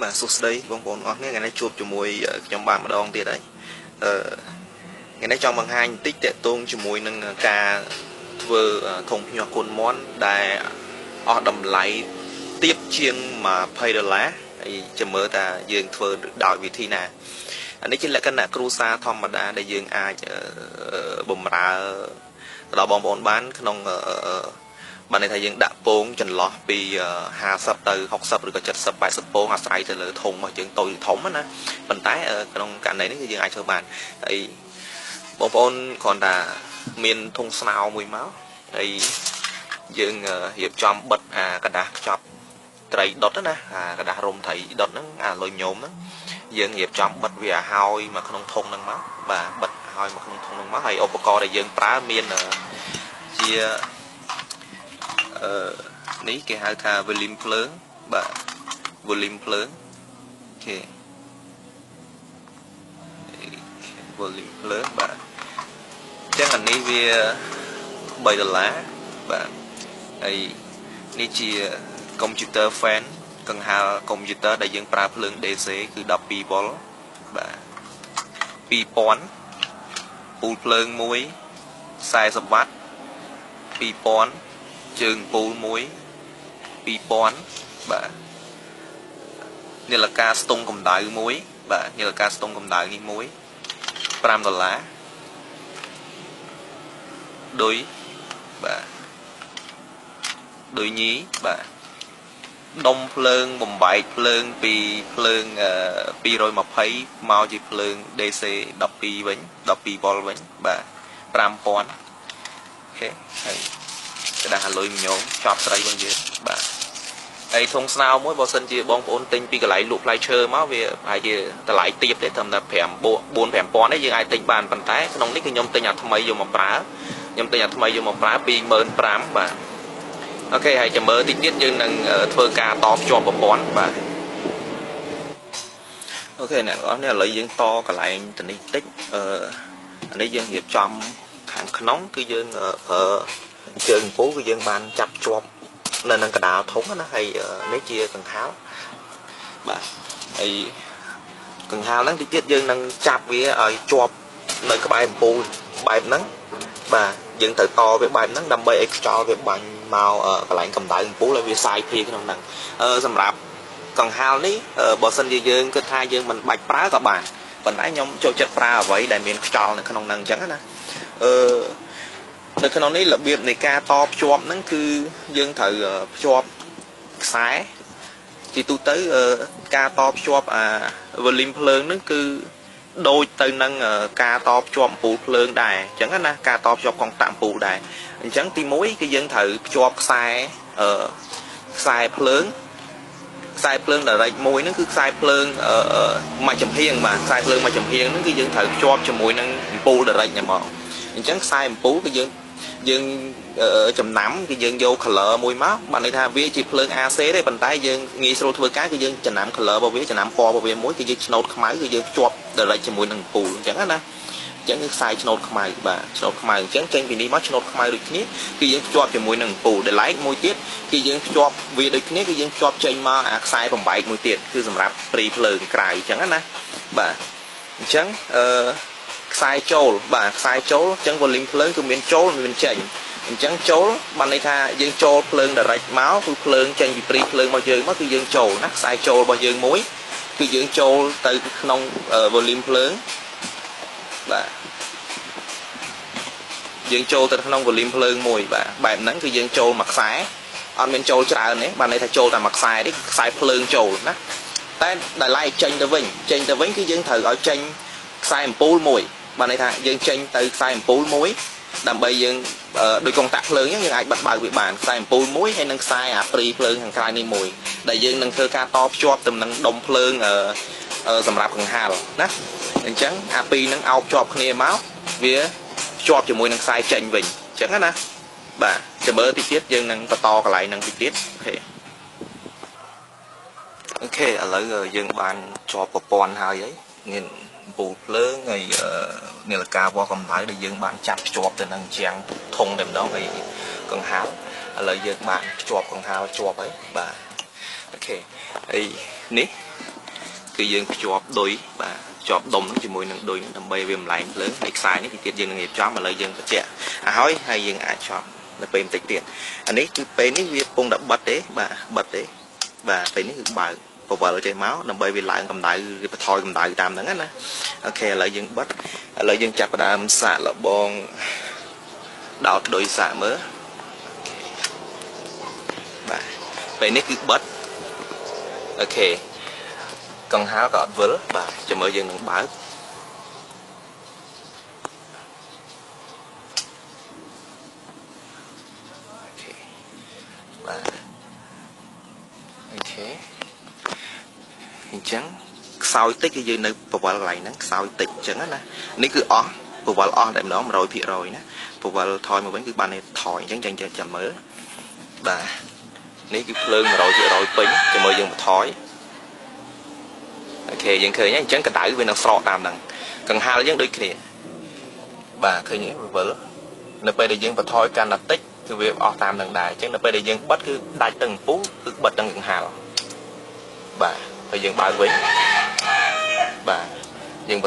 បាទសួស្តីបងប្អូនអរគ្នាថ្ងៃនេះជួបជាមួយខ្ញុំបាទម្ដងទៀតហើយអឺថ្ងៃនេះចង់បង្ហាញបន្តិចតកតងជាមួយនឹងការធ្វើធុងភ្ញាស់កូនមន់ដែលអស់តម្លៃទាបជាង20ដុល្លារហើយចាំមើលថាយើងធ្វើដោយវិធីណាអានេះជាលក្ខណៈគ្រួសារធម្មតាដែលយើងអាចបំរើទៅដល់បងប្អូនបានក្នុងបានន័យថាយើងដាក់ពងចន្លោះពី50ទៅ60ឬក៏70 80ពងអាស្រ័យទៅលើធុងរបស់យើងតូចឬធំណាប៉ុន្តែក្នុងករណីនេះគឺយើងអាចធ្វើបានហើយបងប្អូនគ្រាន់តែមានធុងស្នោមួយមកហើយយើងរៀបចំបិទអាกระดาษខ្ចប់ត្រីដុតណាអាกระดาษរុំត្រីដុតហ្នឹងអាលុយញោមហ្នឹងយើងរៀបចំបិទវាឲ្យហើយមកក្នុងធុងហ្នឹងមកបាទបិទឲ្យមកក្នុងធុងហ្នឹងមកហើយឧបករណ៍ដែលយើងប្រើមានជានេះគេហៅថា volume ភ្លើងបាទ volume ភ្លើងអូខេ volume ភ្លើងបាទអញ្ចឹងអានេះវា3ដុល្លារបាទហើយនេះជា computer fan កង្ហារ computer ដែលយើងប្រើភ្លើង DC គឺ12 V បាទ2000ពូលភ្លើងមួយ40វ៉ាត់2000ជើងពូលមួយ2000បាទនាឡិកាស្ទង់កម្ដៅមួយបាទនាឡិកាស្ទង់កម្ដៅនេះមួយ5ដុល្លារដូចបាទដូចញីបាទដុំភ្លើងបំបែកភ្លើងពីភ្លើង220មកជាភ្លើង DC 12វិញ12 V វិញបាទ5000អូខេហើយกระดาษលុយញោមចប់ត្រីរបស់យើងបាទហើយធុងស្នោមួយបើសិនជាបងប្អូនទិញពីកន្លែងលក់ផ្លែឈើមកវាប្រហែលជាតម្លៃទាបទេត្រឹមតែ5 4 5000ទេយើងអាចទិញបានប៉ុន្តែក្នុងនេះគឺខ្ញុំទិញអាថ្មីយកមកប្រើខ្ញុំទិញអាថ្មីយកមកប្រើ25000បាទអូខេហើយចាំមើលតិចទៀតយើងនឹងធ្វើការតភ្ជាប់ប្រព័ន្ធបាទអូខេអ្នកនរនេះឥឡូវយើងតកន្លែងទៅនេះតិចអានេះយើងរៀបចំខាងក្នុងគឺយើងប្រើជើងពូគឺយើងបានចាប់ជាប់នៅនឹងកដាលធំណាហើយនេះជាកង្ហារបាទហើយកង្ហារហ្នឹងតិចទៀតយើងនឹងចាប់វាឲ្យជាប់នៅក្បែរអំពូលបែបហ្នឹងបាទយើងត្រូវតវាបែបហ្នឹងដើម្បីឲ្យខ្យល់វាបាញ់មកកន្លែងកម្ដៅអំពូលឲ្យវាសាយភាយក្នុងហ្នឹងសម្រាប់កង្ហារនេះបើសិនជាយើងគិតថាយើងមិនបាច់ប្រើក៏បានប៉ុន្តែខ្ញុំចូលចិត្តប្រើអ្វីដែលមានខ្យល់នៅក្នុងហ្នឹងអញ្ចឹងណានៅក្នុងនេះរបៀបនៃការតភ្ជាប់ហ្នឹងគឺយើងត្រូវភ្ជាប់ខ្សែជាទូទៅការតភ្ជាប់អា volume ភ្លើងហ្នឹងគឺដូចទៅនឹងការតភ្ជាប់អំពូលភ្លើងដែរអញ្ចឹងណាការតភ្ជាប់កុងតាក់អំពូលដែរអញ្ចឹងទី1គឺយើងត្រូវភ្ជាប់ខ្សែខ្សែភ្លើងខ្សែភ្លើង direct មួយហ្នឹងគឺខ្សែភ្លើងមួយចំហៀងបាទខ្សែភ្លើងមួយចំហៀងហ្នឹងគឺយើងត្រូវភ្ជាប់ជាមួយនឹងអំពូល direct ហ្នឹងមកអញ្ចឹងខ្សែអំពូលគឺយើងចំណាំគឺយើងយក color មួយមកបានន័យថាវាជាភ្លើង AC ទេប៉ុន្តែយើងងាយស្រួលធ្វើការគឺយើងចំណាំ color របស់វាចំណាំពណ៌របស់វាមួយគឺយើងឆ្នោតខ្មៅគឺយើងភ្ជាប់ direct ជាមួយនឹងអំពូលអញ្ចឹងណាអញ្ចឹងគឺខ្សែឆ្នោតខ្មៅបាទឆ្នោតខ្មៅអញ្ចឹងចេញពីនេះមកឆ្នោតខ្មៅដូចគ្នាគឺយើងភ្ជាប់ជាមួយនឹងអំពូលដែលឡែកមួយទៀតគឺយើងភ្ជាប់វាដូចគ្នាគឺយើងភ្ជាប់ចេញមកអាខ្សែបំបែកមួយទៀតគឺសម្រាប់ព្រីភ្លើងក្រៅអញ្ចឹងណាបាទអញ្ចឹងខ្សែចូលបាទខ្សែចូលអញ្ចឹង volume ភ្លើងគឺមានចូលមានចេញអញ្ចឹងចូលបានន័យថាយើងចូលភ្លើង direct មកគឺភ្លើងចេញពីព្រីភ្លើងរបស់យើងមកគឺយើងចូលណាខ្សែចូលរបស់យើងមួយគឺយើងចូលទៅក្នុង volume ភ្លើងបាទយើងចូលទៅក្នុង volume ភ្លើងមួយបាទបែបហ្នឹងគឺយើងចូលមួយខ្សែអត់មានចូលច្រើនទេបានន័យថាចូលតែមួយខ្សែទេខ្សែភ្លើងចូលណាតែដែលឡែកចេញទៅវិញចេញទៅវិញគឺយើងត្រូវឲ្យចេញខ្សែអំពូលមួយបានន័យថាយើងចេញទៅខ្សែអំពូលមួយដើម្បីយើងដោយកុងតាក់ភ្លើងយើងអាចបិទបើកវាបានខ្សែអំពូលមួយហើយនិងខ្សែអាព្រីភ្លើងខាងក្រៅនេះមួយដែលយើងនឹងធ្វើការតភ្ជាប់ទៅនឹងដុំភ្លើងសម្រាប់កង្ហារណាអញ្ចឹងអាពីរនឹងអោបជាប់គ្នាមកវាភ្ជាប់ជាមួយនឹងខ្សែចេញវិញអញ្ចឹងណាបាទចាំមើលតិចទៀតយើងនឹងបន្តកន្លែងនឹងតិចទៀតអូខេឥឡូវយើងបានជាប់ប្រព័ន្ធហើយហើយមានអំពូលភ្លើងហើយនាឡិកាវាស់កម្ដៅដែលយើងបានចាប់ភ្ជាប់ទៅនឹងជាងធុងតែម្ដងហើយកង្ហារឥឡូវយើងបានភ្ជាប់កង្ហារជាប់ហើយបាទ OK ហើយនេះគឺយើងភ្ជាប់ឌុយបាទភ្ជាប់ដុំហ្នឹងជាមួយនឹងឌុយហ្នឹងដើម្បីវាម្លែងភ្លើងហើយខ្សែនេះទីទៀតយើងនឹងរៀបចំឥឡូវយើងបញ្ជាក់ឲ្យហើយយើងអាចភ្ជាប់នៅពេលបន្តិចទៀតអានេះគឺពេលនេះវាពងតែបិទទេបាទបិទទេបាទពេលនេះគឺបើកពវល់ចេះមកដើម្បីវាឡើងកម្ដៅឬបន្ថយកម្ដៅតាមហ្នឹងណា OK ឥឡូវយើងបិទឥឡូវយើងចាប់ផ្ដើមសាកល្បងដោតឌុយសាកមើលបាទពេលនេះគឺបិទ OK កង្ហាលក៏អត់វិលបាទចាំមើលយើងនឹងបើក OK បាទ OK អញ្ចឹងខ្សោយតិចគឺយើងនៅពវល់កន្លែងហ្នឹងខ្សោយតិចអញ្ចឹងណានេះគឺអស់ពវល់អស់តែម្ដង 100% ណាពវល់ថយមកវិញគឺបានថយអញ្ចឹងចាំចាំមើលបាទនេះគឺភ្លើង 100% ពេញចាំមើលយើងបន្ថយ OK យើងឃើញហើយអញ្ចឹងកម្ដៅវានឹងស្រកតាមហ្នឹងកង្ហាលយើងដូចគ្នាបាទឃើញទេវិលនៅពេលដែលយើងបន្ថយកាន់តែតិចគឺវាអស់តាមនឹងដែរអញ្ចឹងនៅពេលដែលយើងបិទគឺដាច់ទាំងអំពូលគឺបិទទាំងកង្ហាលបាទហើយយើងបើកវិញបាទយើង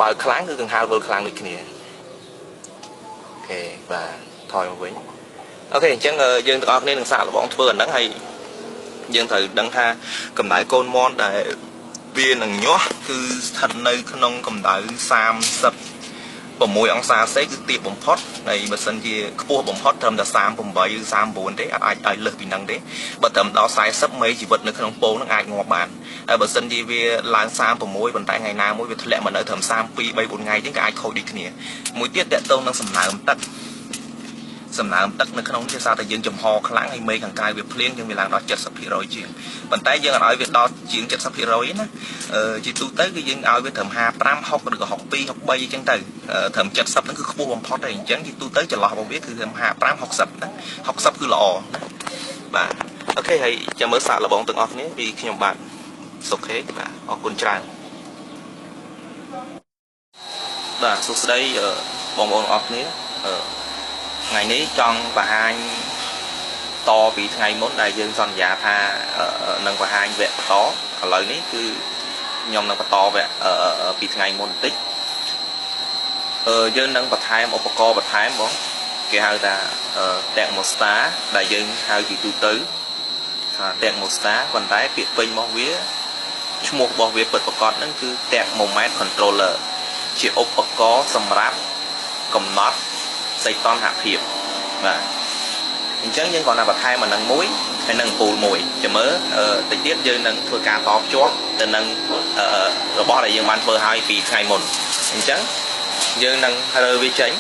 បើកខ្លាំងគឺកង្ហាលវិលខ្លាំងដូចគ្នា OK បាទថយមកវិញ OK អញ្ចឹងយើងទាំងអស់គ្នានឹងសាកល្បងធ្វើអាហ្នឹងហើយយើងត្រូវដឹងថាកម្ដៅកូនមន់ដែលវានឹងញាស់គឺស្ថិតនៅក្នុងកម្ដៅ36អង្សាសេគឺទាបបំផុតហើយបើសិនជាខ្ពស់បំផុតត្រឹមតែ38ឬ39ទេអត់អាចឲ្យលើសពីហ្នឹងទេបើត្រឹមដល់40មេជីវិតនៅក្នុងពងហ្នឹងអាចងាប់បានហើយបើសិនជាវាឡើង36ប៉ុន្តែថ្ងៃណាមួយវាធ្លាក់មកនៅត្រឹម32 3 4ថ្ងៃចឹងក៏អាចខូចដូចគ្នាមួយទៀតតកតងនឹងសំណើមទឹកសំណើមទឹកនៅក្នុងជាសារតែយើងចំហខ្លាំងហើយមេខាងក្រៅវាភ្លៀងយើងវាឡើងដល់ 70% ជាងប៉ុន្តែយើងអត់ឲ្យវាដល់ជាង 70% ទេណាជាទូទៅគឺយើងឲ្យវាត្រឹម55 60ឬក៏62 63អញ្ចឹងទៅត្រឹម70ហ្នឹងគឺខ្ពស់បំផុតហើយអញ្ចឹងជាទូទៅចន្លោះរបស់វាគឺត្រឹម55 60ណា60គឺល្អណាបាទ OK ហើយចាំមើលសាកល្បងទាំងអស់គ្នាពីខ្ញុំបាទសុខេបាទអរគុណច្រើនបាទសួស្តីបងប្អូនអរគ្នាថ្ងៃនេះចង់បង្ហាញតពីថ្ងៃមុនដែលយើងសន្យាថានឹងបង្ហាញវគ្គបន្តឥឡូវនេះគឺខ្ញុំនឹងបន្តវគ្គពីថ្ងៃមុនបន្តិចយើងនឹងបន្ថែមឧបករណ៍បន្ថែមបងគេហៅថា thermostat ដែលយើងហៅពីទូទៅថា thermostat ប៉ុន្តែពាក្យពេញរបស់វាឈ្មោះរបស់វាពិតប្រាកដហ្នឹងគឺ thermometer controller ជាឧបករណ៍សម្រាប់កំណត់សីតុណ្ហភាពបាទអញ្ចឹងយើងគ្រាន់តែបន្ថែមអានឹងមួយហើយនឹងអំពូលមួយចាំមើលតិចទៀតយើងនឹងធ្វើការតភ្ជាប់ទៅនឹងរបស់ដែលយើងបានធ្វើហើយពីថ្ងៃមុនអញ្ចឹងយើងនឹងរើវាចេញ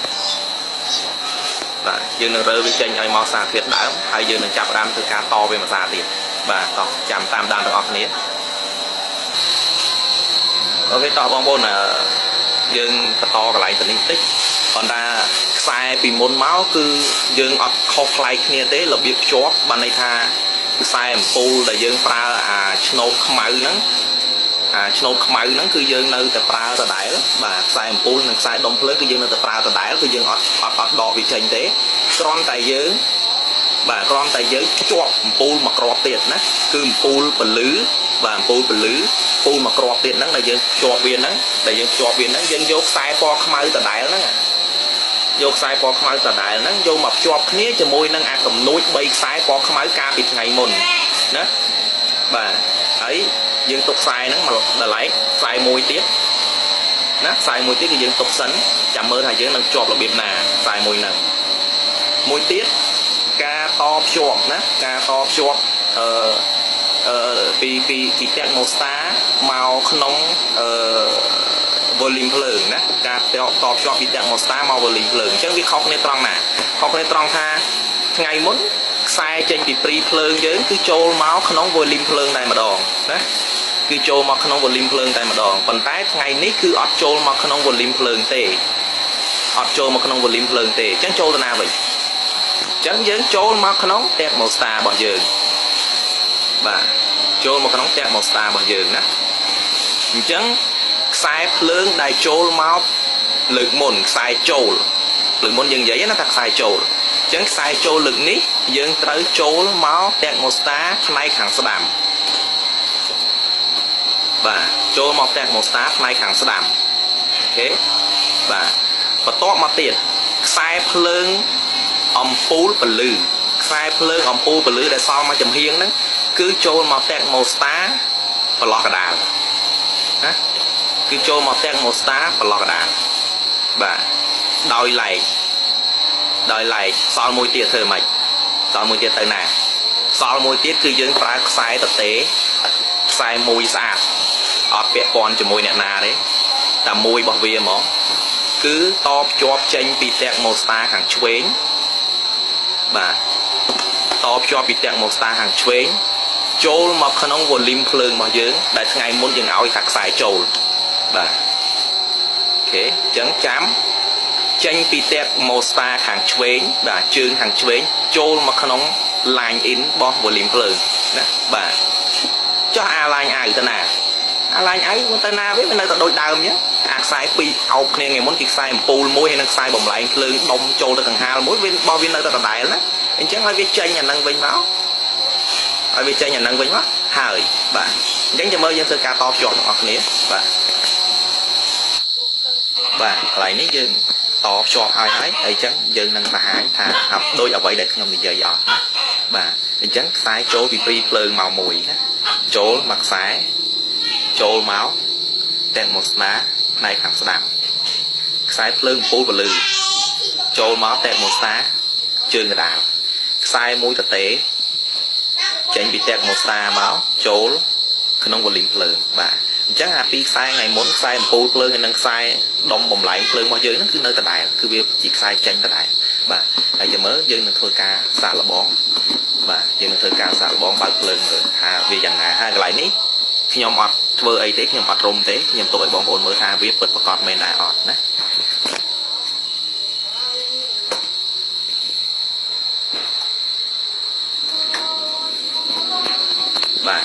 បាទយើងនឹងរើវាចេញឲ្យមកសារធាតុដើមហើយយើងនឹងចាប់ផ្ដើមធ្វើការតវាមួយសារទៀតបាទតោះចាំតាមដានទាំងអស់គ្នា OK តោះបងប្អូនយើងបន្តកន្លែងទៅនេះបន្តិចប៉ុន្តែខ្សែពីមុនមកគឺយើងអត់ខុសប្លែកគ្នាទេរបៀបភ្ជាប់បានន័យថាខ្សែអំពូលដែលយើងប្រើអាឆ្នូតខ្មៅហ្នឹងអាឆ្នូតខ្មៅហ្នឹងគឺយើងនៅតែប្រើដដែលបាទខ្សែអំពូលនិងខ្សែដុំភ្លើងគឺយើងនៅតែប្រើដដែលគឺយើងអត់ដកវាចេញទេគ្រាន់តែយើងបាទគ្រាន់តែយើងភ្ជាប់អំពូលមួយគ្រាប់ទៀតណាគឺអំពូលពលឺបាទអំពូលពលឺពូលមួយគ្រាប់ទៀតហ្នឹងដែលយើងភ្ជាប់វាហ្នឹងដែលយើងភ្ជាប់វាហ្នឹងយើងយកខ្សែពណ៌ខ្មៅដដែលហ្នឹងយកខ្សែពណ៌ខ្មៅដដែលហ្នឹងយកមកភ្ជាប់គ្នាជាមួយនឹងអាកំនួច3ខ្សែពណ៌ខ្មៅកាលពីថ្ងៃមុនណាបាទហើយយើងទុកខ្សែហ្នឹងមកដល់ឡែកខ្សែមួយទៀតណាខ្សែមួយទៀតគឺយើងទុកសិនចាំមើលថាយើងនឹងភ្ជាប់របៀបណាខ្សែមួយហ្នឹងមួយទៀតការតភ្ជាប់ណាការតភ្ជាប់ពី thermostat មកក្នុងvolume ភ្លើងណាការតភ្ជាប់ពី thermostat មក volume ភ្លើងអញ្ចឹងវាខុសគ្នាត្រង់ណាខុសគ្នាត្រង់ថាថ្ងៃមុនខ្សែចេញពីព្រីភ្លើងយើងគឺចូលមកក្នុង volume ភ្លើងតែម្ដងណាគឺចូលមកក្នុង volume ភ្លើងតែម្ដងប៉ុន្តែថ្ងៃនេះគឺអត់ចូលមកក្នុង volume ភ្លើងទេអត់ចូលមកក្នុង volume ភ្លើងទេអញ្ចឹងចូលទៅណាវិញអញ្ចឹងយើងចូលមកក្នុង thermostat របស់យើងបាទចូលមកក្នុង thermostat របស់យើងណាអញ្ចឹងខ្សែភ្លើងដែលចូលមកលើកមុនខ្សែចូលលើកមុនយើងនិយាយណាថាខ្សែចូលអញ្ចឹងខ្សែចូលលើកនេះយើងត្រូវចូលមក thermostat ផ្នែកខាងស្ដាំ បាទចូលមកផ្ទះម៉ូស្តាផ្នែកខាងស្ដាំ OK បាទបន្ទាប់មកទៀតខ្សែភ្លើងអំពូលពន្លឺខ្សែភ្លើងអំពូលពន្លឺដែលសល់មកចំហៀងហ្នឹងគឺចូលមកផ្ទះម៉ូស្តាប្រឡោះកដាលណាគឺចូលមកផ្ទះម៉ូស្តាប្រឡោះកដាលបាទដោយឡែកដោយឡែកសល់មួយទៀតធ្វើម៉េចសល់មួយទៀតទៅណាសល់មួយទៀតគឺយើងប្រើខ្សែតទេខ្សែមួយស្អាតអត់ពាក់ព័ន្ធជាមួយអ្នកណាទេតែមួយរបស់វាហ្មងគឺតភ្ជាប់ចេញពីផ្ទះម៉ូស្តាខាងឆ្វេងបាទតភ្ជាប់ពីផ្ទះម៉ូស្តាខាងឆ្វេងចូលមកក្នុង volume ភ្លើងរបស់យើងដែលថ្ងៃមុនយើងឲ្យថាខ្សែចូលបាទ OK អញ្ចឹងចាំចេញពីផ្ទះម៉ូស្តាខាងឆ្វេងបាទជើងខាងឆ្វេងចូលមកក្នុង line in របស់ volume ភ្លើងណាបាទចុះអា line out ទៅណាអា line out មិនទៅណាវានៅតែដូចដើមអញ្ចឹងអាខ្សែពីរអោបគ្នាថ្ងៃមុនគេខ្សែអំពូលមួយហើយនិងខ្សែបំលែងភ្លើងដុំចូលទៅកង្ហាលមួយវារបស់វានៅតែដដែលណាអញ្ចឹងឲ្យវាចេញអានឹងវិញមកឲ្យវាចេញអានឹងវិញមកហើយបាទអញ្ចឹងចាំមើលយើងធ្វើការតភ្ជាប់ទាំងអស់គ្នាបាទបាទកន្លែងនេះយើងតភ្ជាប់ហើយហើយហើយអញ្ចឹងយើងនឹងបង្ហាញថាដូចអ្វីដែលខ្ញុំនិយាយអត់បាទអញ្ចឹងខ្សែចូលពីព្រីភ្លើងមកមួយណាចូលមកខ្សែចូលមកតែមកស្នាផ្នែកខាងស្ដាំខ្សែភ្លើងអំពូលពលឺចូលមកតែមកស្នាជើងកដាលខ្សែមួយតទេចេញពីតែមកស្នាមកចូលក្នុង volume ភ្លើងបាទអញ្ចឹងអាពីរខ្សែថ្ងៃមុនខ្សែអំពូលភ្លើងហើយនិងខ្សែដុំបំលែងភ្លើងរបស់យើងហ្នឹងគឺនៅដដែលគឺវាជាខ្សែចេញដដែលបាទហើយចាំមើលយើងនឹងធ្វើការសាកល្បងបាទយើងនឹងធ្វើការសាកល្បងបើកភ្លើងមើលថាវាយ៉ាងណាហើយកន្លែងនេះខ្ញុំអត់ធ្វើអីទេខ្ញុំអត់រុំទេខ្ញុំទុកឲ្យបងប្អូនមើលថាវាពិតប្រាកដមែនដែរអត់ណាបាទ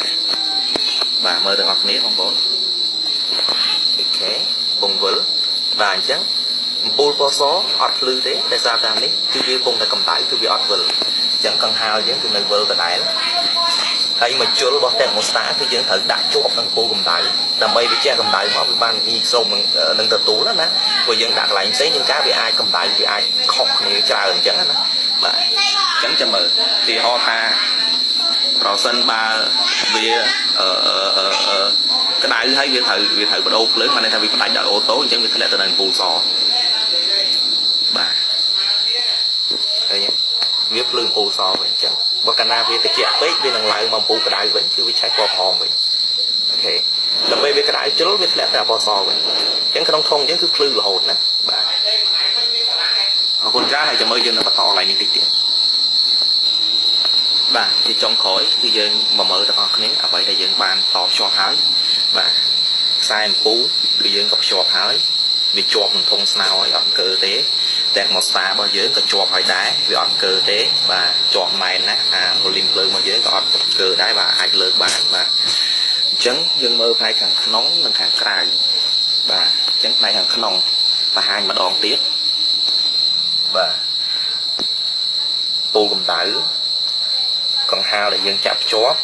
បាទមើលទាំងអស់គ្នាបងប្អូន OK ពងវិលបាទអញ្ចឹងអំពូលពណ៌សអត់ភ្លឺទេដោយសារតាមនេះគឺវាគង់តែកម្ដៅគឺវាអត់វិលអញ្ចឹងកង្ហាលយើងគឺនៅវិលដដែលហើយមកជុលរបស់តែម៉ូស្តាគឺយើងត្រូវដាក់ជាប់នឹងអំពូលកម្ដៅដើម្បីវាជះកម្ដៅមកវាបានងាយស្រូបនឹងទទួលណាព្រោះយើងដាក់កន្លែងផ្សេងជាងការវាអាចកម្ដៅវាអាចខុសគ្នាច្រើនអញ្ចឹងណាបាទអញ្ចឹងចាំមើលទីហោថាប្រសិនបើវាអឺក្ដៅហើយវាត្រូវបដូរភ្លើងបានន័យថាវាផ្ដាច់ដោយ auto អញ្ចឹងវាធ្លាក់ទៅនៅអំពូលសបាទឃើញវាភ្លើងអំពូលសវិញអញ្ចឹងបើកាលណាវាត្រជាក់ពេកវានឹងឡើងមកអំពូលក្ដៅវិញគឺវាឆេះពណ៌ក្រហមវិញ OK ដល់ពេលវាក្ដៅជ្រុលវាធ្លាក់ទៅពណ៌សវិញអញ្ចឹងក្នុងធុងអញ្ចឹងគឺភ្លឺរហូតណាបាទអរគុណច្រើនហើយចាំមើលយើងនឹងបន្តកន្លែងនេះតិចទៀតបាទជាចុងក្រោយគឺយើងមកមើលទាំងអស់គ្នាអ្វីដែលយើងបានតភ្ជាប់ហើយបាទខ្សែអំពូលគឺយើងក៏ភ្ជាប់ហើយវាជាប់នឹងធុងស្នោហើយអត់កើទេតែមកស្តារបស់យើងក៏ជាប់ហើយដែរវាអត់កើទេបាទជាប់ណែនណាអា volume ភ្លើងរបស់យើងក៏អត់កើដែរបាទអាចលើកបានបាទអញ្ចឹងយើងមើលផ្នែកខាងក្នុងនិងខាងក្រៅបាទអញ្ចឹងផ្នែកខាងក្នុងបង្ហាញម្ដងទៀតបាទពូលកម្ដៅកង្ហាលដែលយើងចាប់ភ្ជាប់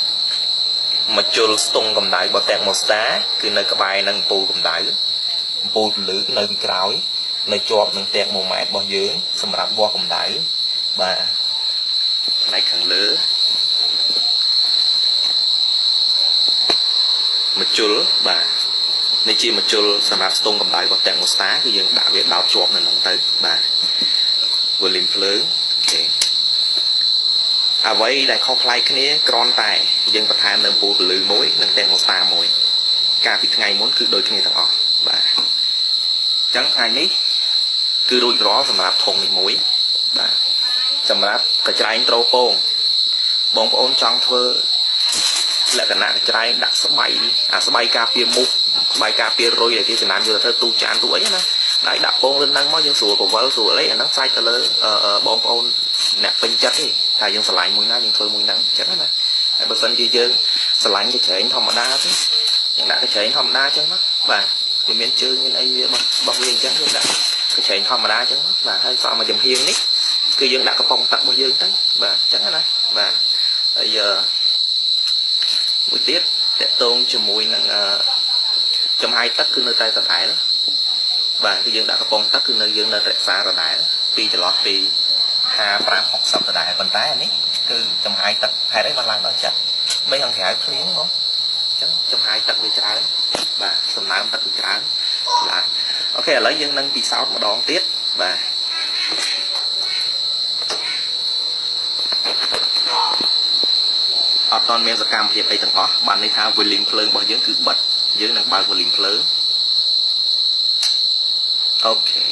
មកជុលស្ទង់កម្ដៅរបស់តែម៉ូស្តាគឺនៅក្បែរនឹងអំពូលកម្ដៅអំពូលពន្លឺនៅពីក្រោយនៅជាប់នឹងតែម៉ូម៉ែត្ររបស់យើងសម្រាប់វាស់កម្ដៅបាទផ្នែកខាងលើមកជុលបាទនេះជាមកជុលសម្រាប់ស្ទង់កម្ដៅរបស់តែម៉ូស្តាគឺយើងដាក់វាដោតជាប់នៅក្នុងទៅបាទ volume ភ្លើង OK អ្វីដែលខុសប្លែកគ្នាគ្រាន់តែយើងបន្ថែមនៅអំពូលពន្លឺមួយនិងតែម៉ូស្តាមួយកាលពីថ្ងៃមុនគឺដូចគ្នាទាំងអស់បាទអញ្ចឹងថ្ងៃនេះគឺរួចរាល់សម្រាប់ធុងនេះមួយបាទសម្រាប់កញ្ច្រែងត្រូពងបងប្អូនចង់ធ្វើលក្ខណៈកញ្ច្រែងដាក់ស្បៃអាស្បៃការពារមូសស្បៃការពាររុយដែលគេចំណាំយកទៅធ្វើទូចានទូអីណាដាក់ដាក់ពងលើនឹងមកយើងស្រួលកវលស្រួលអីអាហ្នឹងស្រេចទៅលើបងប្អូនអ្នកពេញចិត្តទេតែយើងស្រឡាញ់មួយណាយើងធ្វើមួយហ្នឹងអញ្ចឹងណាហើយបើសិនជាយើងស្រឡាញ់កញ្ច្រែងធម្មតាទេយើងដាក់កញ្ច្រែងធម្មតាអញ្ចឹងមកបាទវាមានជើងមានអីវារបស់វាអញ្ចឹងយើងដាក់កញ្ច្រែងធម្មតាអញ្ចឹងមកបាទហើយសល់មកចំហៀងនេះគឺយើងដាក់កំប៉ុងទឹករបស់យើងទៅបាទអញ្ចឹងណាបាទហើយមួយទៀតតកតងជាមួយនឹង ចំហាយទឹកគឺនៅតែដដែលបាទគឺយើងដាក់កំប៉ុងទឹកគឺនៅយើងនៅរក្សាដដែលពីចន្លោះពី55 60ដដែលប៉ុន្តែនេះគឺចំហាយទឹកហេតុអីបានឡើងដល់ចិត្តមេខាងក្រៅភ្លៀងបងអញ្ចឹងចំហាយទឹកវាច្រើនបាទសំណើមទឹកវាច្រើនឡើងអូខេឥឡូវយើងនឹងពិសោធន៍ម្ដងទៀតបាទអត់ទាន់មានសកម្មភាពអីទាំងអស់បានន័យថា volume ភ្លើងរបស់យើងគឺបិទយើងនឹងបើក volume ភ្លើងអូខេ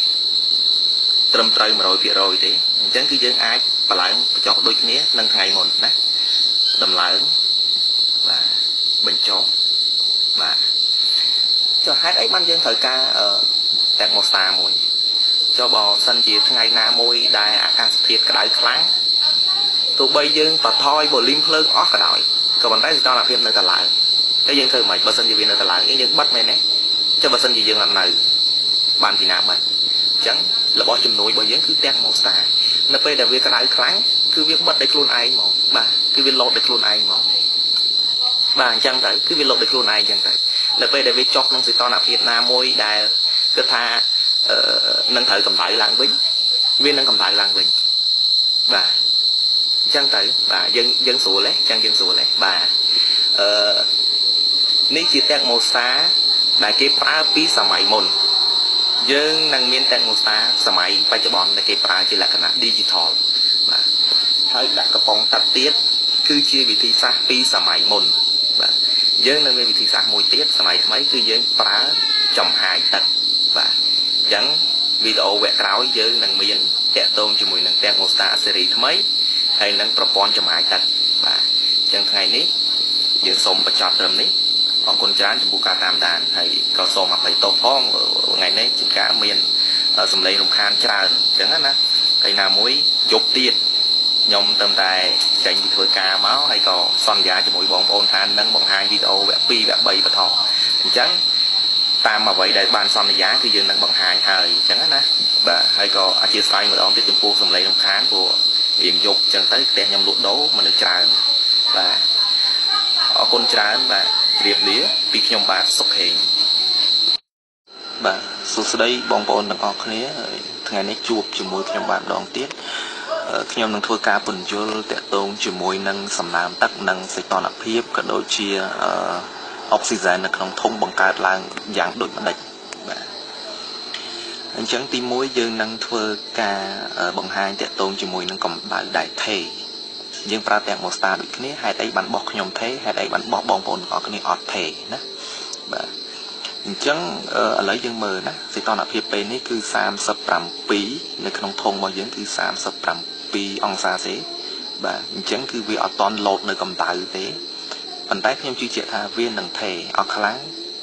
ត្រឹមត្រូវ 100% ទេអញ្ចឹងគឺយើងអាចបន្ឡើងបញ្ចុះដូចគ្នានឹងថ្ងៃមុនណាដំឡើងបាទបញ្ចុះបាទចុះហេតុអីបានយើងត្រូវការតែម៉ូស្តាមួយចុះបើសិនជាថ្ងៃណាមួយដែលអាកាសធាតុក្តៅខ្លាំងទោះបីយើងបន្ថយ volume ភ្លើងអស់ក៏ដោយក៏ប៉ុន្តែសីតុណ្ហភាពនៅតែឡើងតែយើងធ្វើមិនបើសិនជាវានៅតែឡើងយើងបិទមែនទេចុះបើសិនជាយើងអត់នៅបានពីណាបិទអញ្ចឹងរបស់ជំនួយរបស់យើងគឺតែម៉ូស្តានៅពេលដែលវាក្តៅខ្លាំងគឺវាបិទដោយខ្លួនឯងហ្មងបាទគឺវាលោតដោយខ្លួនឯងហ្មងបាទអញ្ចឹងទៅគឺវាលោតដោយខ្លួនឯងអញ្ចឹងទៅនៅពេលដែលវាចុះក្នុងសីតុណ្ហភាពណាមួយដែលគិតថានឹងត្រូវកម្ដៅឡើងវិញវានឹងកម្ដៅឡើងវិញបាទអញ្ចឹងទៅបាទយើងស្រួលទេអញ្ចឹងយើងស្រួលទេបាទអឺនេះជាតែម៉ូស្តាដែលគេប្រើពីសម័យមុនយើងនឹងមានតែម៉ូស្តាសម័យបច្ចុប្បន្នដែលគេប្រើជាលក្ខណៈ digital បាទហើយដាក់កំប៉ុងទឹកទៀតគឺជាវិធីសាស្ត្រពីសម័យមុនបាទយើងនឹងមានវិធីសាស្ត្រមួយទៀតសម័យថ្មីគឺយើងប្រើចំហាយទឹកបាទអញ្ចឹងវីដេអូវគ្គក្រោយយើងនឹងមានតាក់ទងជាមួយនឹងតែម៉ូស្តាស៊េរីថ្មីហើយនឹងប្រព័ន្ធចំហាយទឹកបាទអញ្ចឹងថ្ងៃនេះយើងសូមបញ្ចប់ត្រឹមនេះអរគុណច្រើនចំពោះការតាមដានហើយក៏សូមអភ័យទោសផងថ្ងៃនេះជាការមានសម្លេងរំខានច្រើនអញ្ចឹងណាហើយណាមួយយប់ទៀតខ្ញុំទៅតែចេញពីធ្វើការមកហើយក៏សន្យាជាមួយបងប្អូនថានឹងបង្ហាញវីដេអូវគ្គ2វគ្គ3បន្តអញ្ចឹងតាមអ្វីដែលបានសន្យាគឺយើងនឹងបង្ហាញហើយអញ្ចឹងណាបាទហើយក៏អធិស្ឋានម្ដងទៀតចំពោះសម្លេងរំខានព្រោះរៀងយប់អញ្ចឹងទៅផ្ទះខ្ញុំលក់ដូរមនុស្សច្រើនបាទអរគុណច្រើនបាទជម្រាបលាពីខ្ញុំបាទសុខហេងបាទសួស្តីបងប្អូនទាំងអស់គ្នាថ្ងៃនេះជួបជាមួយខ្ញុំបាទម្ដងទៀតខ្ញុំនឹងធ្វើការពន្យល់តាក់ទងជាមួយនឹងសំណើមទឹកនិងសីតុណ្ហភាពក៏ដូចជាអុកស៊ីហ្សែននៅក្នុងធុងបង្កើតឡើងយ៉ាងដូចម្ដេចបាទអញ្ចឹងទី1យើងនឹងធ្វើការបង្ហាញតាក់ទងជាមួយនឹងកម្ដៅដែលថេយើងប្រើតែម៉ូស្តាដូចគ្នាហេតុអីបានបោះខ្ញុំថេហេតុអីបានបោះបងប្អូនទាំងអស់គ្នាអត់ថេណាបាទអញ្ចឹងឥឡូវយើងមើលណាសីតុណ្ហភាពពេលនេះគឺ37នៅក្នុងធុងរបស់យើងគឺ37អង្សាសេបាទអញ្ចឹងគឺវាអត់តន់លោតនៅកម្ដៅទេប៉ុន្តែខ្ញុំជឿជាក់ថាវានឹងថេអត់ខ្លាំង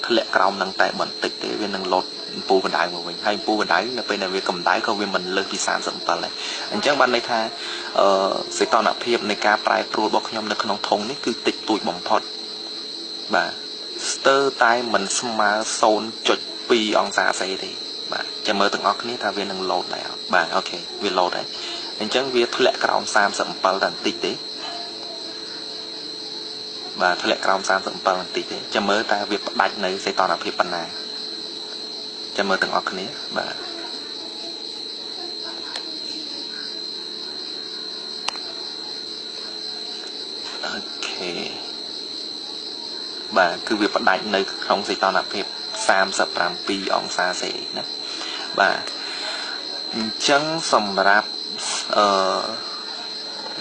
ធ្លាក់ក្រោមនឹងតែបន្តិចទេវានឹងលោតអំពូលកម្ដៅមកវិញហើយអំពូលកម្ដៅនៅពេលដែលវាកម្ដៅក៏វាមិនលើសពី37ដែរអញ្ចឹងបានន័យថាសីតុណ្ហភាពនៃការប្រែប្រួលរបស់ខ្ញុំនៅក្នុងធុងនេះគឺតិចតួចបំផុតបាទស្ទើរតែមិនស្មើ 0.2 អង្សាសេទេបាទចាំមើលទាំងអស់គ្នាថាវានឹងលោតដែរបាទអូខេវាលោតហើយអញ្ចឹងវាធ្លាក់ក្រោម37តែបន្តិចទេបាទធ្លាក់ក្រោម37បន្តិចទេចាំមើលតើវាផ្ដាច់នៅសីតុណ្ហភាពប៉ុណ្ណាចាំមើលទាំងអស់គ្នាបាទអូខេបាទគឺវាផ្ដាច់នៅក្នុងសីតុណ្ហភាព37អង្សាសេណាបាទអញ្ចឹងសម្រាប់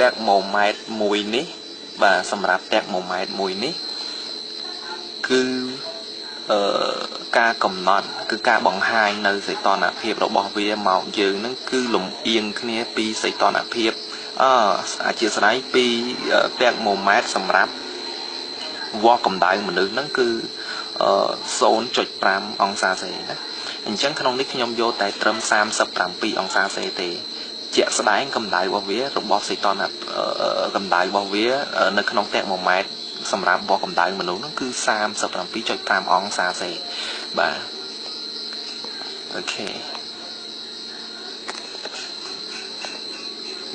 តែម៉ូម៉ែត្រមួយនេះបាទសម្រាប់តែម៉ូម៉ែត្រមួយនេះគឺការកំណត់គឺការបង្ហាញនៅសីតុណ្ហភាពរបស់វាមកយើងនឹងគឺលំអៀងគ្នាពីសីតុណ្ហភាពអធិស្ឋានពីតែម៉ូម៉ែត្រសម្រាប់វាស់កម្ដៅមនុស្សហ្នឹងគឺ 0.5 អង្សាសេណាអញ្ចឹងក្នុងនេះខ្ញុំយកតែត្រឹម37អង្សាសេទេជាក់ស្ដែងកម្ដៅរបស់វារបស់សីតុណ្ហកម្ដៅរបស់វានៅក្នុងតែម៉ូម៉ែត្រសម្រាប់វាស់កម្ដៅមនុស្សហ្នឹងគឺ 37.5 អង្សាសេបាទអូខេ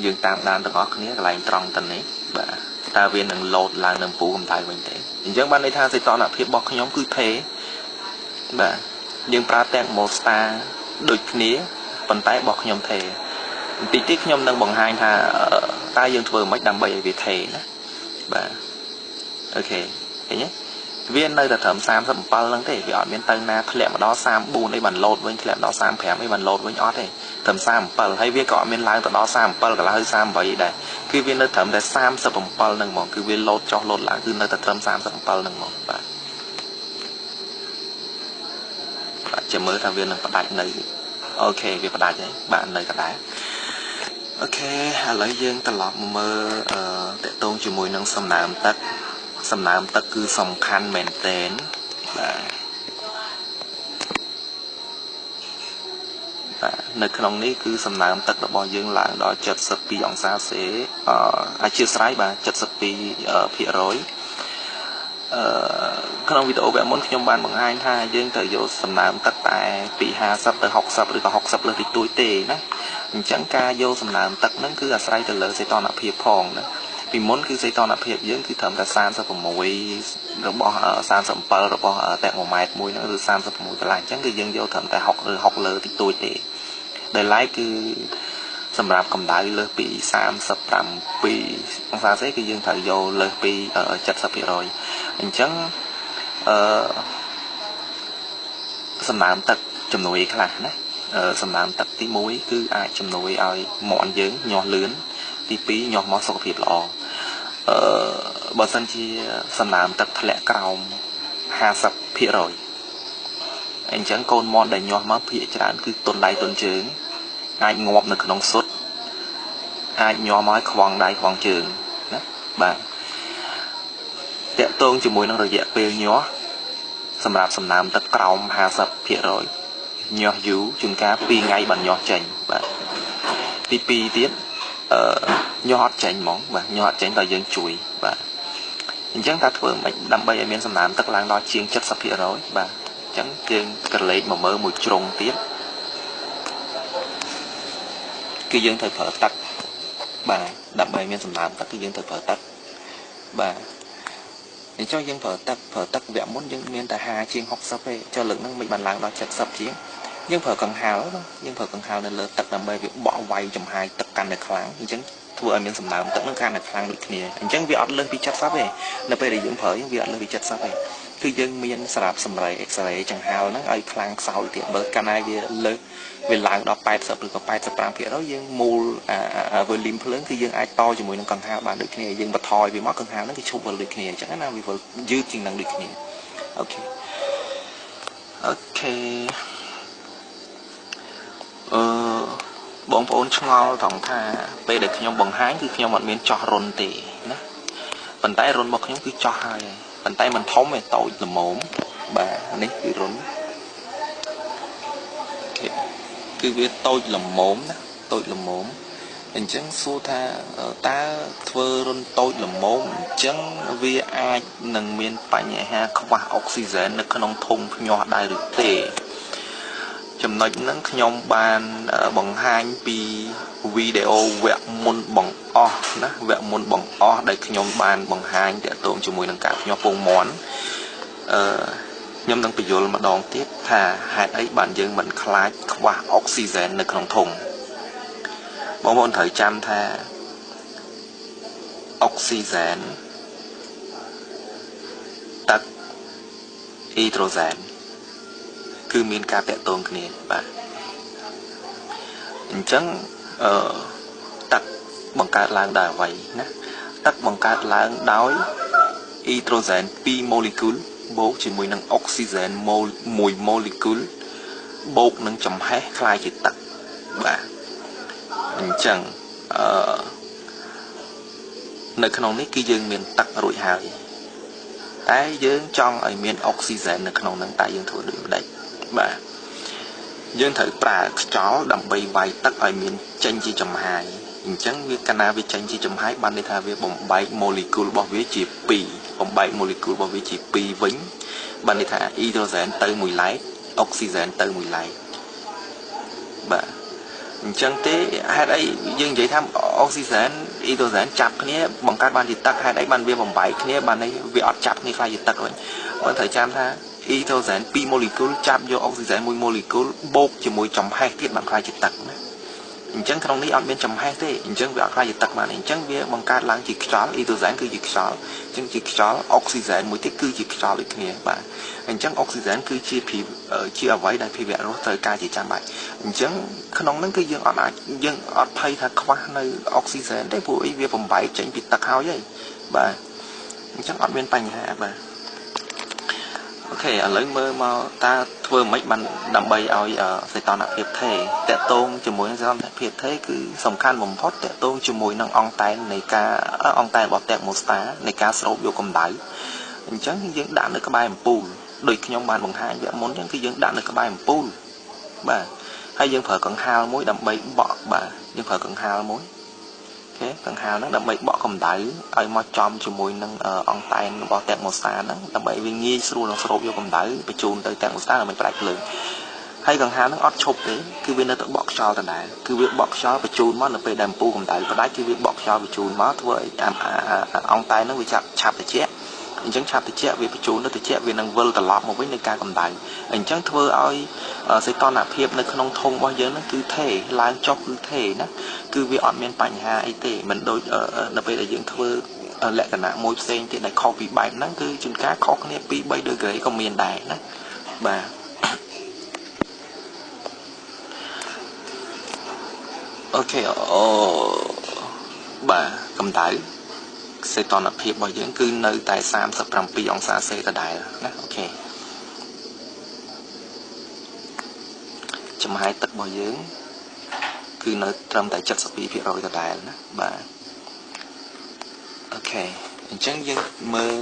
យើងតាមដានទាំងអស់គ្នាកន្លែងត្រង់ទៅនេះបាទតើវានឹងលោតឡើងនៅអំពូលកម្ដៅវិញទេអញ្ចឹងបានន័យថាសីតុណ្ហភាពរបស់ខ្ញុំគឺថេ បាទយើងប្រើ thermostat ដូចគ្នាប៉ុន្តែរបស់ខ្ញុំថេបន្តិចទៀតខ្ញុំនឹងបង្ហាញថាតើយើងធ្វើម៉េចដើម្បីឲ្យវាថេណាបាទ OK ឃើញទេវានៅតែត្រឹម37ហ្នឹងទេវាអត់មានទៅណាធ្លាក់មកដល់34អីបានលោតវិញធ្លាក់ដល់35អីបានលោតវិញអត់ទេត្រឹម37ហើយវាក៏អត់មានឡើងទៅដល់37កន្លះឬ38ដែរគឺវានៅត្រឹមតែ37ហ្នឹងហ្មងគឺវាលោតចុះលោតឡើងគឺនៅតែត្រឹម37ហ្នឹងហ្មងបាទបាទចាំមើលថាវានឹងផ្ដាច់នៅ OK វាផ្ដាច់ហើយបាទនៅដដែល OK ឥឡូវយើងត្រឡប់មកមើលតកតងជាមួយនឹងសំណើមទឹកសំណើមទឹកគឺសំខាន់មែនទែនបាទបាទនៅក្នុងនេះគឺសំណើមទឹករបស់យើងឡើងដល់72អង្សាសេអធិស្ឋានបាទ72%ក្នុងវីដេអូវគ្គមុនខ្ញុំបានបង្ហាញថាយើងត្រូវយកសំណើមទឹកតែពី50ទៅ60ឬក៏60លើសតិចតួចទេណាអញ្ចឹងការយកសំណើមទឹកហ្នឹងគឺអាស្រ័យទៅលើសីតុណ្ហភាពផងណាពីមុនគឺសីតុណ្ហភាពយើងគឺត្រឹមតែ36របស់37របស់តេម៉ូម៉ែត្រមួយហ្នឹងឬ36កន្លះអញ្ចឹងគឺយើងយកត្រឹមតែ6ឬ6លើតិចតួចទេដែលឡែកគឺសម្រាប់កម្ដៅលើសពី37អង្សាសេគឺយើងត្រូវយកលើសពី70%អញ្ចឹងសំណើមទឹកជំនួយខ្លះណាសំណើមទឹកទី1គឺអាចជំនួយឲ្យមាន់យើងញាស់លឿនទី2ញាស់មកសុខភាពល្អបើសិនជាសំណើមទឹកធ្លាក់ក្រោម50%អញ្ចឹងកូនមាន់ដែលញាស់មកភាគច្រើនគឺទុនដៃទុនជើងអាចងាប់នៅក្នុងសុទ្ធអាចញាស់មកឲ្យខ្វង់ដៃខ្វង់ជើងណាបាទតកតងជាមួយនឹងរយៈពេលញាស់សម្រាប់សំណើមទឹកក្រោម50%ញាស់យូរជួនកាល2ថ្ងៃបានញាស់ចេញបាទទី2ទៀតញាស់អត់ចេញហ្មងបាទញាស់អត់ចេញដល់យើងជួយបាទអញ្ចឹងតើធ្វើម៉េចដើម្បីឲ្យមានសំណើមទឹកឡើងដល់ជាង70%បាទអញ្ចឹងយើងក្រឡេកមកមើលមួយជ្រុងទៀតគឺយើងត្រូវប្រើទឹកបាទដើម្បីមានសំណើមទឹកគឺយើងត្រូវប្រើទឹកបាទអញ្ចឹងយើងប្រើទឹកវគ្គមុនយើងមានតែ50ជាង60ទេចុះលើកហ្នឹងមិនបានឡើងដល់70ជាងយើងប្រើកង្ហាលយើងប្រើកង្ហាលនៅលើទឹកដើម្បីវាបក់វាយចំហាយទឹកកាន់តែខ្លាំងអញ្ចឹងធ្វើឲ្យមានសំណើមទឹកនឹងកាន់តែខ្លាំងដូចគ្នាអញ្ចឹងវាអត់លើសពី70ទេនៅពេលដែលយើងប្រើវាអត់លើសពី70ទេគឺយើងមានស្រាប់សម្រេចសេរីចង្ហាលហ្នឹងឲ្យខ្លាំងខ្សោយទៀតបើកាលណាវាលើសវាឡើងដល់80ឬក៏85%យើងមូលអា volume ភ្លើងគឺយើងអាចតជាមួយនឹងកង្ហាលបានដូចគ្នាយើងបន្ថយវាមកកង្ហាលហ្នឹងគឺឈប់វិលដូចគ្នាអញ្ចឹងណាវាវិលយឺតជាងនឹងដូចគ្នា OK OK បងប្អូនឆ្ងល់ត្រង់ថាពេលដែលខ្ញុំបង្ហាញគឺខ្ញុំអត់មានចោះរុនទេណាប៉ុន្តែរុនរបស់ខ្ញុំគឺចោះហើយប៉ុន្តែមិនធំទេតូចល្មមបាទនេះគឺរុនគឺវាតូចល្មមណាតូចល្មមអញ្ចឹងសួរថាតើធ្វើរុនតូចល្មមអញ្ចឹងវាអាចនឹងមានបញ្ហាខ្វះអុកស៊ីហ្សែននៅក្នុងធុងភ្ញាស់ដែរឬទេចំណុចហ្នឹងខ្ញុំបានបង្ហាញពីវីដេអូវគ្គមុនបង្អស់ណាវគ្គមុនបង្អស់ដែលខ្ញុំបានបង្ហាញតាក់ទងជាមួយនឹងការភ្ញាស់ពងមាន់ខ្ញុំនឹងបញ្យល់ម្ដងទៀតថាហេតុអីបានយើងមិនខ្លាចខ្វះអុកស៊ីហ្សែននៅក្នុងធុងបងប្អូនត្រូវចាំថាអុកស៊ីហ្សែនទឹកអ៊ីដ្រូសែនគឺមានការតាក់ទងគ្នាបាទអញ្ចឹងទឹកបង្កើតឡើងដោយអ្វីណាទឹកបង្កើតឡើងដោយអ៊ីដ្រូសែន2ម៉ូលេគុលបូកជាមួយនឹងអុកស៊ីហ្សែន1ម៉ូលេគុលបូកនឹងចំហេះក្លាយជាទឹកបាទអញ្ចឹងនៅក្នុងនេះគឺយើងមានទឹករួចហើយតែយើងចង់ឲ្យមានអុកស៊ីហ្សែននៅក្នុងហ្នឹងតែយើងធ្វើដូចម្ដេចបាទយើងត្រូវប្រើខ្យល់ដើម្បីវាយទឹកឲ្យមានចេញជាចំហាយអញ្ចឹងវាកាលណាវាចេញជាចំហាយបានន័យថាវាបំបែកម៉ូលេគុលរបស់វាជា2បំបែកម៉ូលេគុលរបស់វាជា2វិញបានន័យថាអ៊ីដ្រូសែនទៅមួយឡែកអុកស៊ីហ្សែនទៅមួយឡែកបាទអញ្ចឹងទេហេតុអីយើងនិយាយថាអុកស៊ីហ្សែនអ៊ីដ្រូសែនចាប់គ្នាបង្កើតបានជាទឹកហេតុអីបានវាបំបែកគ្នាបានន័យវាអត់ចាប់គ្នាខ្លាយជាទឹកវិញបងត្រូវចាំថា អ៊ីត្រូសែន2ម៉ូលេគុលចាប់យកអុកស៊ីសែន1ម៉ូលេគុលបូកជាមួយចំហេះទៀតបានក្លាយជាទឹកណាអញ្ចឹងក្នុងនេះអត់មានចំហេះទេអញ្ចឹងវាអត់ក្លាយជាទឹកបានអញ្ចឹងវាបង្កើតឡើងជាខ្យល់អ៊ីត្រូសែនគឺជាខ្យល់អញ្ចឹងជាខ្យល់អុកស៊ីសែនមួយទៀតគឺជាខ្យល់ដូចគ្នាបាទអញ្ចឹងអុកស៊ីសែនគឺជាជាអ្វីដែលភាវៈរស់ត្រូវការជាចាំបាច់អញ្ចឹងក្នុងហ្នឹងគឺយើងអត់អាចយើងអត់ភ័យថាខ្វះនៅអុកស៊ីសែនទេព្រោះអីវាបំបែកចេញពីទឹកហើយហីបាទអញ្ចឹងអត់មានបញ្ហាបាទអូខេឥឡូវមើលមកតើធ្វើម៉េចបានដើម្បីឲ្យសីតុណ្ហភាពថេតកតងជាមួយនឹងសីតុណ្ហភាពថេគឺសំខាន់បំផុតតកតងជាមួយនឹងអង់តែននៃការអង់តែនរបស់តេម៉ូស្តានៃការស្រូបយកកម្ដៅអញ្ចឹងយើងដាក់នៅក្បែរអំពូលដូចខ្ញុំបានបង្ហាញវគ្គមុនអញ្ចឹងគឺយើងដាក់នៅក្បែរអំពូលបាទហើយយើងប្រើកង្ហាលមួយដើម្បីបក់បាទយើងប្រើកង្ហាលមួយអូខេកង្ហាលហ្នឹងដើម្បីបក់កម្ដៅឲ្យមកចំជាមួយនឹងអង់តែនរបស់តេម៉ូស្តាហ្នឹងដើម្បីវាងាយស្រួលនឹងស្រូបយកកម្ដៅបញ្ជូនទៅតេម៉ូស្តាដើម្បីផ្ដាច់ភ្លើងហើយកង្ហាលហ្នឹងអត់ឈប់ទេគឺវានៅតែបក់ខ្យល់ដដែលគឺវាបក់ខ្យល់បញ្ជូនមកនៅពេលដែលអំពូលកម្ដៅផ្ដាច់គឺវាបក់ខ្យល់បញ្ជូនមកធ្វើឲ្យអង់តែនហ្នឹងវាចាប់ឆាប់ត្រជាក់អញ្ចឹងឆាប់ត្រជាក់វាបញ្ជូនទៅត្រជាក់វានឹងវិលត្រឡប់មកវិញនៃការកម្ដៅអញ្ចឹងធ្វើឲ្យសីតុណ្ហភាពនៅក្នុងធុងរបស់យើងហ្នឹងគឺថេឡើងចុះគឺថេណាគឺវាអត់មានបញ្ហាអីទេមិនដូចនៅពេលដែលយើងធ្វើលក្ខណៈមួយផ្សេងទៀតដែលខុសពីបែបហ្នឹងគឺជួនកាលខុសគ្នា2 3ដឺក្រេក៏មានដែរណាបាទអូខេអូបាទកម្ដៅសីតុណ្ហភាពរបស់យើងគឺនៅតែ37អង្សាសេដដែលណាអូខេចំហាយទឹករបស់យើងគឺនៅត្រឹមតែ72%ដដែលណាបាទអូខេអញ្ចឹងយើងមើល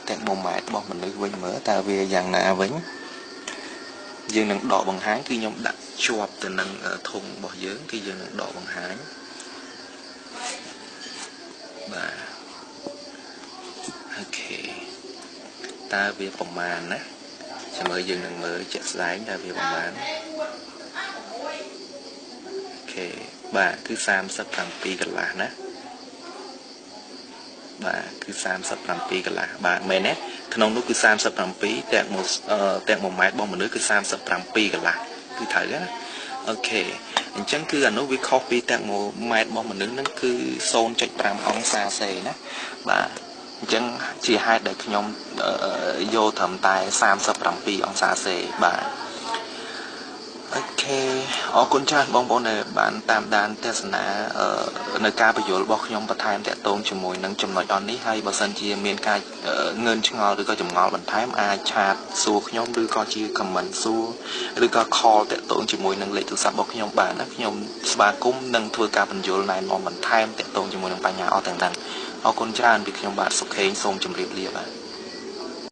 តេម៉ូម៉ែត្ររបស់មនុស្សវិញមើលតើវាយ៉ាងណាវិញយើងនឹងដកបង្ហាញគឺខ្ញុំដាក់ជាប់ទៅនឹងធុងរបស់យើងគឺយើងនឹងដកបង្ហាញបាទអូខេតើវាប្រមាណណាចាំមើលយើងនឹងមើលជាក់ស្ដែងតើវាប្រមាណអូខេបាទគឺ37កន្លះណាបាទគឺ37កន្លះបាទមែនទេក្នុងនោះគឺ37តេម៉ូម៉ែត្ររបស់មនុស្សគឺ37កន្លះគឺត្រូវណាអូខេអញ្ចឹងគឺអានោះវាខុសពីតេម៉ូម៉ែត្ររបស់មនុស្សហ្នឹងគឺ0.5អង្សាសេណាបាទអញ្ចឹងជាហេតុដែលខ្ញុំយកត្រឹមតែ37អង្សាសេបាទអូខេអរគុណច្រើនបងប្អូនដែលបានតាមដានទស្សនានៅការបញ្យល់របស់ខ្ញុំបន្ថែមតាក់ទងជាមួយនឹងចំណុចអស់នេះហើយបើសិនជាមានការងឿនឆ្ងល់ឬក៏ចម្ងល់បន្ថែមអាចឆាតសួរខ្ញុំឬក៏ជា comment សួរឬក៏ call តាក់ទងជាមួយនឹងលេខទូរស័ព្ទរបស់ខ្ញុំបានណាខ្ញុំស្វាគមន៍និងធ្វើការបញ្យល់ណែនាំបន្ថែមតាក់ទងជាមួយនឹងបញ្ហាអស់ទាំងហ្នឹងអរគុណច្រើនពីខ្ញុំបាទសុខេងសូមជម្រាបលាបាទ